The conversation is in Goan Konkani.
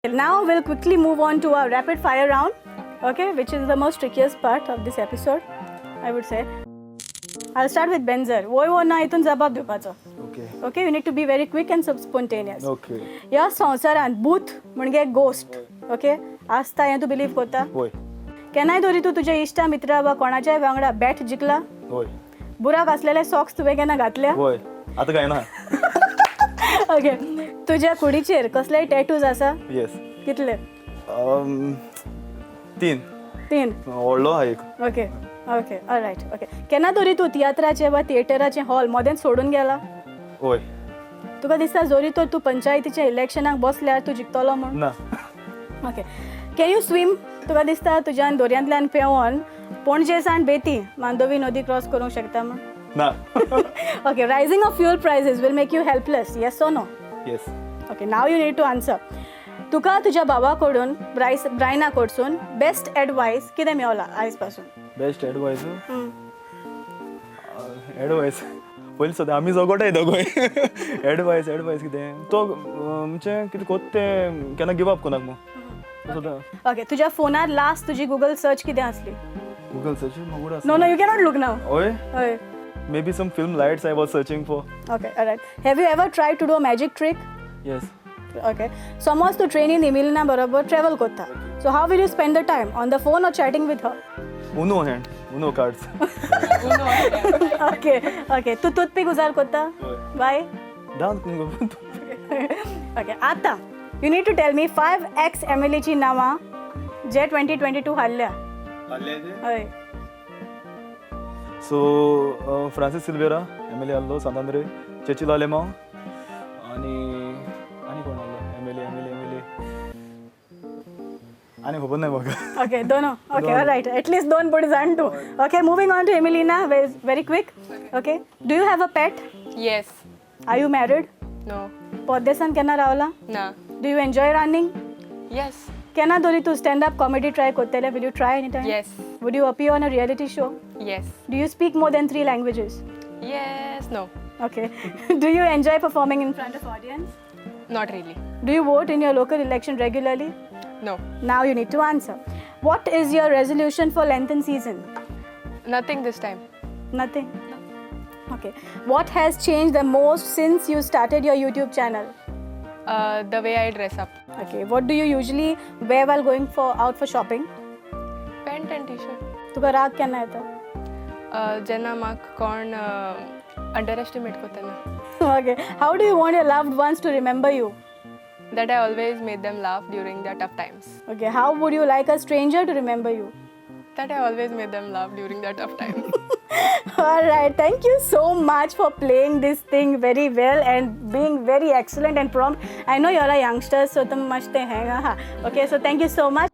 Now we'll quickly move on to our rapid fire round, okay, which is the most trickiest part of this episode, I would say. I'll start with Benzer. वय वो ना हितून जबाब दिवपाचो. Okay. Okay, you need to be very quick and spontaneous. Okay. ह्या संवसारांत भूत म्हणजे गोस्ट, ओके, आसता हें तूं बिलीव करता? वय. केन्नाय तरी तूं तुज्या इश्टा मित्रा वा कोणाच्याय वांगडा बॅट जिखला? वय. बुराक आसलेले सॉक्स तुवें केन्ना घातल्या? वय, आतां काय ना. ओके, तुज्या कुडीचेर कसलेय टॅटूज आसा? येस. कितले? तीन. तीन. व्हडलो आहा एक. Okay okay, right, okay. केन्ना तरी तूं तियात्राचें वा थिएटराचें हॉल मदेंच सोडून गेला? वय. तुका दिसता जरी तर तूं पंचायतीच्या इलेक्शनाक बसल्यार तूं जिखतलो म्हूण? ना. Okay, can you swim? तुका दिसता तुज्यान दर्यांतल्यान पेंवोन पणजे सावन बेती मांडोवी नदी क्रॉस करूंक शकता म्हूण? ना. Okay, rising of fuel prices will make you helpless, yes or no? Yes. Okay, now you need to answer. तुका तुज्या बाबा कडून, ब्रायस ब्रायना कडसून बेस्ट एडवायस कितें मेवला आयज पासून? बेस्ट एडवायस, एडवायस पयलीं सद्दां आमी झगडटाय दोगूय. एडवायस, एडवायस कितें तो म्हणजे कितें कोत्ता तें केन्ना गिव अप कोनाक मू सदां. ओके, तुज्या फोनार लास्ट तुजी गुगल सर्च कितें आसली? गुगल सर्च म्हाका. No, you cannot look now. हय. हय. Maybe some film lights I was searching for. Okay, right. Have you ever try to do a magic trick? Yes. Okay, समज तूं ट्रेनीन इमिलिना बरोबर ट्रॅवल करता, so how will you spend the time, on the phone or chatting with her? Uno hand, Uno cards. Okay, तूं टूथपीक उजार करता? हय. वाय? डांस. ओके, आतां you need to tell me five ex M L Aichi नांवां जे 2022 हारल्या. हय. सो फ्रांसीस सिल्वेरा एमएलए आहलो सांत आंद्रे, चेचिल आलेमांव, आनी आनी कोण आहलो एमएलए, एमएलए, एमएलए, आनी खबर ना म्हाका. ओके, दोन. ओके, रायट, एटलीस्ट दोन पुढे जाण तूं. Okay, moving on to Emilina, very quick. Okay, do you have a pet? Yes. Are you married? No. परदेसान केन्ना रावला? ना. Do you enjoy running? Yes. केन्ना तरी तूं स्टँड अप कॉमेडी ट्राय करतले? Will you try any time? Yes. Would you appear on a reality show? Yes. Do you speak more than three languages? Yes. No. Okay. Do you enjoy performing in front of audience? Not really. Do you vote in your local election regularly? No. Now you need to answer. What is your resolution for Lenten season? Nothing this time. Nothing. Okay. What has changed the most since you started your YouTube channel? The way I dress up. Okay. What do you usually wear while going for out for shopping? Pant and t-shirt. तुका राग केन्ना येता? जेन्ना म्हाका कोण अंडर एस्टिमेट करतना. Okay. How do you want your loved ones to remember you? That I always made them laugh during their tough times. Okay. How would you like a stranger to remember you? That I always made them laugh during their tough times. All right, thank you so much for playing this thing very well and being very excellent and prompt. I know you're a youngster, so तुम मस्त हैं. हाँ. Okay, so thank you so much.